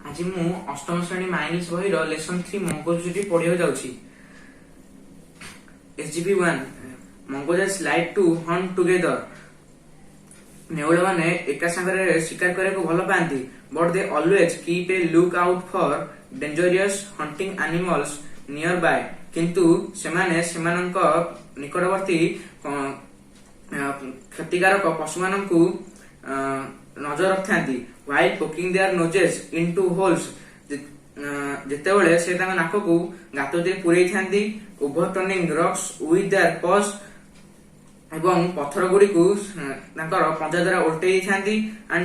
ଆଜି ମୁଁ ଅଷ୍ଟମ ଶ୍ରେଣୀ ମାଇ ଇଂଲିଶ ବହିର ଲେସନ 3 ମଙ୍ଗୁଜଟି ପଢିବାକୁ ଯାଉଛି। SGP 1. Mongooses like to hunt together. ନେଉଳମାନେ ଏକା ସାଙ୍ଗରେ ଶିକାର କରିବାକୁ ଭଲ ପାଆନ୍ତି। But they always keep a look out for dangerous hunting animals near by. କିନ୍ତୁ ସେମାନେ ସେମାନଙ୍କ ନିକଟବର୍ତ୍ତୀ କ୍ଷତିକାରକ ପଶୁମାନଙ୍କୁ ନଜର ରଖିଥାନ୍ତି। While poking their noses into holes, ଯେତେବେଳେ ସେ ତାଙ୍କ ନାକକୁ ଗାତ ଭିତରେ ପୁରେଇଥାନ୍ତି, overturning rocks with their paws, ଏବଂ ପଥର ଗୁଡିକୁ ତାଙ୍କର ପଞ୍ଜା ଦ୍ୱାରା ଓଲଟେଇ ଦେଇଥାନ୍ତି, and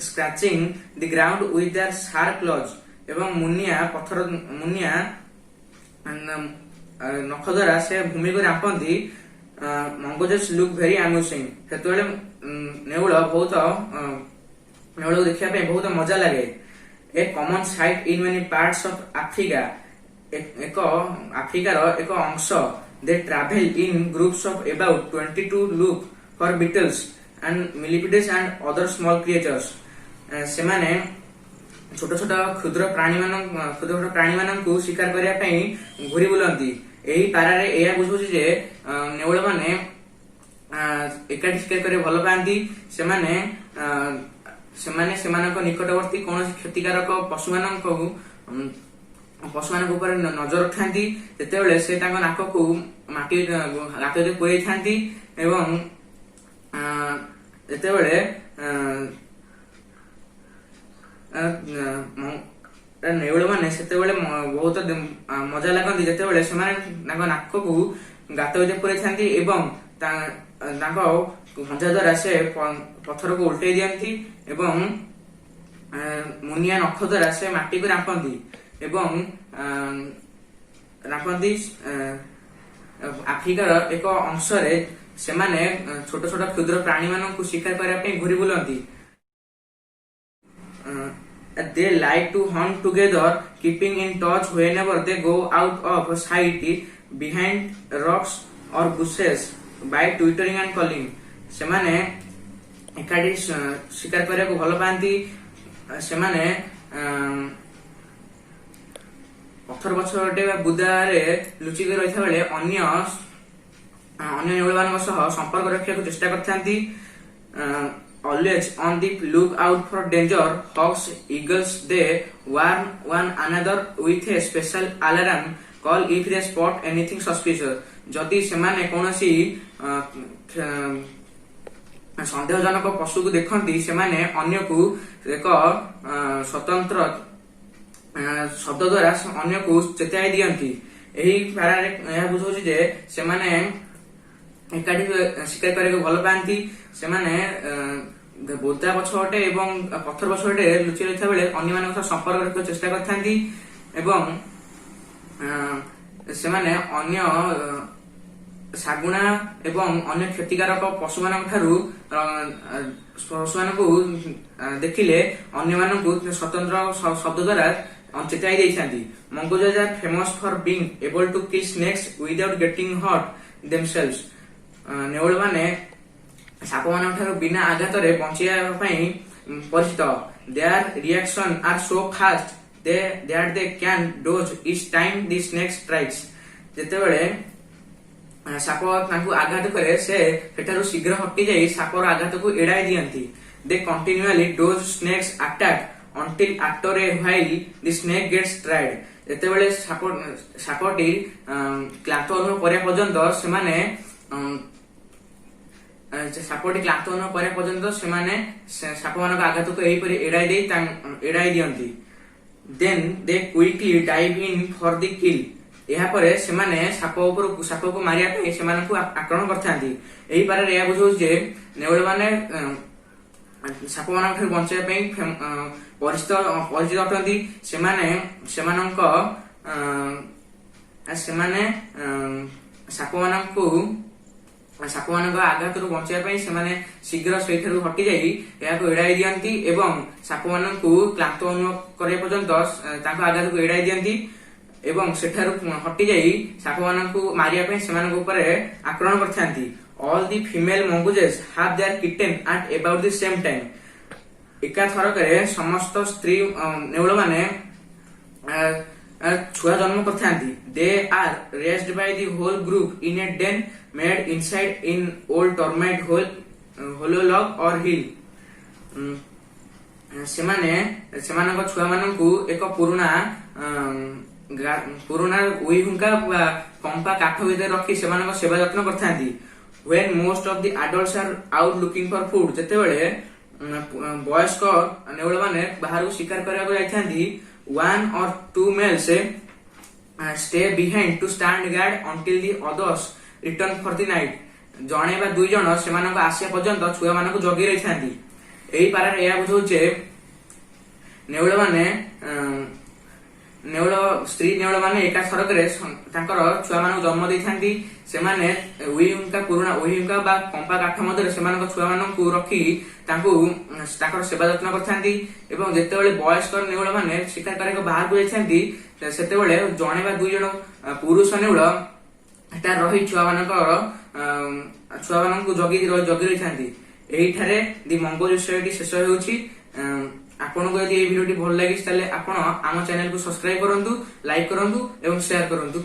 scratching the ground with their sharp claws, ଏବଂ ମୁନିଆ ପଥର ମୁନିଆ ନଖ ଦ୍ୱାରା ସେ ଭୂମିକୁ ରାମ୍ପନ୍ତି। Mongooses look very amusing. ସେତେବେଳେ ନେଉଳ ବହୁତ ନେଉଳକୁ ଦେଖିବା ପାଇଁ ବହୁତ ମଜା ଲାଗେ। A common sight in many parts of Africa, ଏକ ଆଫ୍ରିକାର ଏକ ଅଂଶ। They travel in groups of about 20 to look for beetles and millipedes and other small creatures. ସେମାନେ ଛୋଟ ଛୋଟ କ୍ଷୁଦ୍ର କ୍ଷୁଦ୍ର ପ୍ରାଣୀମାନଙ୍କୁ ଶିକାର କରିବା ପାଇଁ ଘୁରି ବୁଲନ୍ତି। ଏହି ପାରାରେ ଏହା ବୁଝଉଛି ଯେ ନେଉଳମାନେ ଏକାଠି ଶିକାର କରିବାକୁ ଭଲ ପାଆନ୍ତି। ସେମାନେ ସେମାନଙ୍କ ନିକଟବର୍ତ୍ତୀ କୌଣସି କ୍ଷତିକାରକ ପଶୁମାନଙ୍କ ଉପରେ ନଜର ରଖିଥାନ୍ତି, ଯେତେବେଳେ ସେ ତାଙ୍କ ନାକକୁ ମାଟି ଗାତ ଭିତରେ ପୁରେଇଥାନ୍ତି ଏବଂ ଯେତେବେଳେ ନେଉଳମାନେ ସେତେବେଳେ ବହୁତ ମଜା ଲାଗନ୍ତି, ଯେତେବେଳେ ସେମାନେ ତାଙ୍କ ନାକକୁ ଗାତ ଭିତରେ ପୁରେଇଥାନ୍ତି ଏବଂ ତାଙ୍କ ପଞ୍ଝା ଦ୍ୱାରା ସେ ପଥରକୁ ଓଲଟେଇ ଦିଅନ୍ତି ଏବଂ ମୁନିଆ ନଖ ଦ୍ୱାରା ସେ ମାଟିକୁ ରାମ୍ପନ୍ତି ଏବଂ ରାମ୍ପନ୍ତି। ଆଫ୍ରିକାର ଏକ ଅଂଶରେ ସେମାନେ ଛୋଟ ଛୋଟ କ୍ଷୁଦ୍ର ପ୍ରାଣୀମାନଙ୍କୁ ଶିକାର କରିବା ପାଇଁ ଘୁରି ବୁଲନ୍ତି। They like to hunt together, keeping in touch whenever they go out of sight behind rocks or bushes by twittering and calling. ସେମାନେ ଏକାଠି ଶିକାର କରିବାକୁ ଭଲ ପାଆନ୍ତି। ସେମାନେ ପଥର ପଛପଟେ ବା ବୁଦାରେ ଲୁଚିକି ରହିଥିବା ବେଳେ ଅନ୍ୟ ଅନ୍ୟ ନେଉଳମାନଙ୍କ ସହ ସମ୍ପର୍କ ରଖିବାକୁ ଚେଷ୍ଟା କରିଥାନ୍ତି। Always on the look out for danger, hawks, eagles, they warn one another with a special alarm call if they spot anything suspicious. ଯଦି ସେମାନେ କୌଣସି ସନ୍ଦେହଜନକ ପଶୁକୁ ଦେଖନ୍ତି, ସେମାନେ ଅନ୍ୟକୁ ଏକ ସ୍ୱତନ୍ତ୍ର ଶବ୍ଦ ଦ୍ୱାରା ଅନ୍ୟକୁ ଚେତାଇ ଦିଅନ୍ତି। ଏହି ପାରାରେ ଏହା ବୁଝାଉଛି ଯେ ସେମାନେ ଏକାଠି ଶିକାର କରିବାକୁ ଭଲ ପାଆନ୍ତି। ସେମାନେ ବୋଦା ପଛପଟେ ଏବଂ ପଥର ପଛପଟେ ଲୁଚି ରହିଥିବା ବେଳେ ଅନ୍ୟମାନଙ୍କ ସହ ସମ୍ପର୍କ ରଖିବାକୁ ଚେଷ୍ଟା କରିଥାନ୍ତି ଏବଂ ସେମାନେ ଅନ୍ୟ ଶାଗୁଣା ଏବଂ ଅନ୍ୟ କ୍ଷତିକାରକ ପଶୁମାନଙ୍କ ଠାରୁ ପଶୁମାନଙ୍କୁ ଦେଖିଲେ ଅନ୍ୟମାନଙ୍କୁ ସ୍ୱତନ୍ତ୍ର ଶବ୍ଦ ଦ୍ୱାରା ଚେତାଇ ଦେଇଥାନ୍ତି। Mongooses are famous for being able to kill snakes without getting hurt themselves. ନେଉଳମାନେ ସାପମାନଙ୍କ ଠାରୁ ବିନା ଆଘାତରେ ବଞ୍ଚିବା ପାଇଁ ପରିଚିତ। Their reaction are so fast that they can dodge each time the snake strikes. ଯେତେବେଳେ ସାପ ତାଙ୍କୁ ଆଘାତ କରେ, ସେ ସେଠାରୁ ଶୀଘ୍ର ହଟିଯାଇ ସାପର ଆଘାତକୁ ଏଡାଇ ଦିଅନ୍ତି। They continually dodge snake's attack until after a while the snake gets tired. ଯେତେବେଳେ ସାପଟି କ୍ଳାନ୍ତ ଅନୁଭବ କରିବା ପର୍ଯ୍ୟନ୍ତ ସେମାନେ ସାପଟି କ୍ଳାନ୍ତ ଅନୁଭବ କରିବା ପର୍ଯ୍ୟନ୍ତ ସେମାନେ ସାପମାନଙ୍କ ଆଘାତକୁ ଏହିପରି ଏଡାଇ ଦିଅନ୍ତି। Then they quickly dive in for the kill. ଏହାପରେ ସେମାନେ ସାପ ଉପରକୁ ସାପକୁ ମାରିବା ପାଇଁ ସେମାନଙ୍କୁ ଆକ୍ରମଣ କରିଥାନ୍ତି। ଏହି ପାରାରେ ଏହା ବୁଝାଉଛି ଯେ ନେଉଳମାନେ ସାପମାନଙ୍କ ଠାରୁ ବଞ୍ଚାଇବା ପାଇଁ ପରିଚିତ ଅଟନ୍ତି। ସେମାନେ ସେମାନଙ୍କ ସେମାନେ ସାପମାନଙ୍କ ଆଘାତରୁ ବଞ୍ଚାଇବା ପାଇଁ ସେମାନେ ଶୀଘ୍ର ସେଇଠାରୁ ହଟିଯାଇ ଏହାକୁ ଏଡାଇ ଦିଅନ୍ତି ଏବଂ ସାପମାନଙ୍କୁ କ୍ଳାନ୍ତ ଅନୁଭବ କରିବା ପର୍ଯ୍ୟନ୍ତ ତାଙ୍କ ଆଘାତକୁ ଏଡାଇ ଦିଅନ୍ତି ଏବଂ ସେଠାରୁ ହଟିଯାଇ ସାପମାନଙ୍କୁ ମାରିବା ପାଇଁ ସେମାନଙ୍କ ଉପରେ ଆକ୍ରମଣ କରିଥାନ୍ତି। All the female mongooses have their kitten at about the same time. ଏକାଥରକରେ ସମସ୍ତ ସ୍ତ୍ରୀ ନେଉଳମାନେ ଛୁଆ ଜନ୍ମ କରିଥାନ୍ତି। They are raised by the whole group in a den made inside an old termite hole, hollow log or hill. ସେମାନେ ସେମାନଙ୍କ ଛୁଆମାନଙ୍କୁ ଏକ ପୁରୁଣା ଉଇ ହୁଙ୍କା ବା କମ୍ପା କାଠ ଭିତରେ ରଖି ସେମାନଙ୍କ ସେବା ଯତ୍ନ କରିଥାନ୍ତି। When most of the adults are out looking for food, ଯେତେବେଳେ ବୟସ୍କ ନେଉଳମାନେ ବାହାରକୁ ଶିକାର କରିବାକୁ ଯାଇଥାନ୍ତି, one or two males stay behind to stand guard until the others return for the night. ଜଣେ ବା ଦୁଇ ଜଣ ସେମାନଙ୍କ ଆସିବା ପର୍ଯ୍ୟନ୍ତ ଛୁଆମାନଙ୍କୁ ଜଗି ରହିଥାନ୍ତି। ଏହି ପାରାରେ ଏହା ବୁଝାଉଛି ଯେ ନେଉଳମାନେ ନେଉଳ ସ୍ତ୍ରୀ ନେଉଳମାନେ ଏକା ଥରକରେ ତାଙ୍କର ଛୁଆମାନଙ୍କୁ ଜନ୍ମ ଦେଇଥାନ୍ତି। ସେମାନେ ଉଇ ହୁଙ୍କା, ପୁରୁଣା ଉଇ ହୁଙ୍କା ବା କମ୍ପା କାଠ ମଧ୍ୟରେ ସେମାନଙ୍କ ଛୁଆମାନଙ୍କୁ ରଖି ତାଙ୍କର ସେବା ଯତ୍ନ କରିଥାନ୍ତି ଏବଂ ଯେତେବେଳେ ବୟସ୍କ ନେଉଳମାନେ ଶିକାର କରିବାକୁ ବାହାରକୁ ଯାଇଥାନ୍ତି, ସେତେବେଳେ ଜଣେ ବା ଦୁଇ ଜଣ ପୁରୁଷ ନେଉଳ ସେଠାରେ ରହି ଛୁଆମାନଙ୍କୁ ଜଗି ରହିଥାନ୍ତି। ଏହିଠାରେ ଦି ମଙ୍ଗୁଜ ବିଷୟଟି ଶେଷ ହେଉଛି। ଆପଣଙ୍କୁ ଯଦି ଏହି ଭିଡିଓଟି ଭଲ ଲାଗିଛି, ତାହେଲେ ଆପଣ ଆମ ଚ୍ୟାନେଲକୁ ସବସ୍କ୍ରାଇବ କରନ୍ତୁ, ଲାଇକ୍ କରନ୍ତୁ ଏବଂ ସେୟାର କରନ୍ତୁ।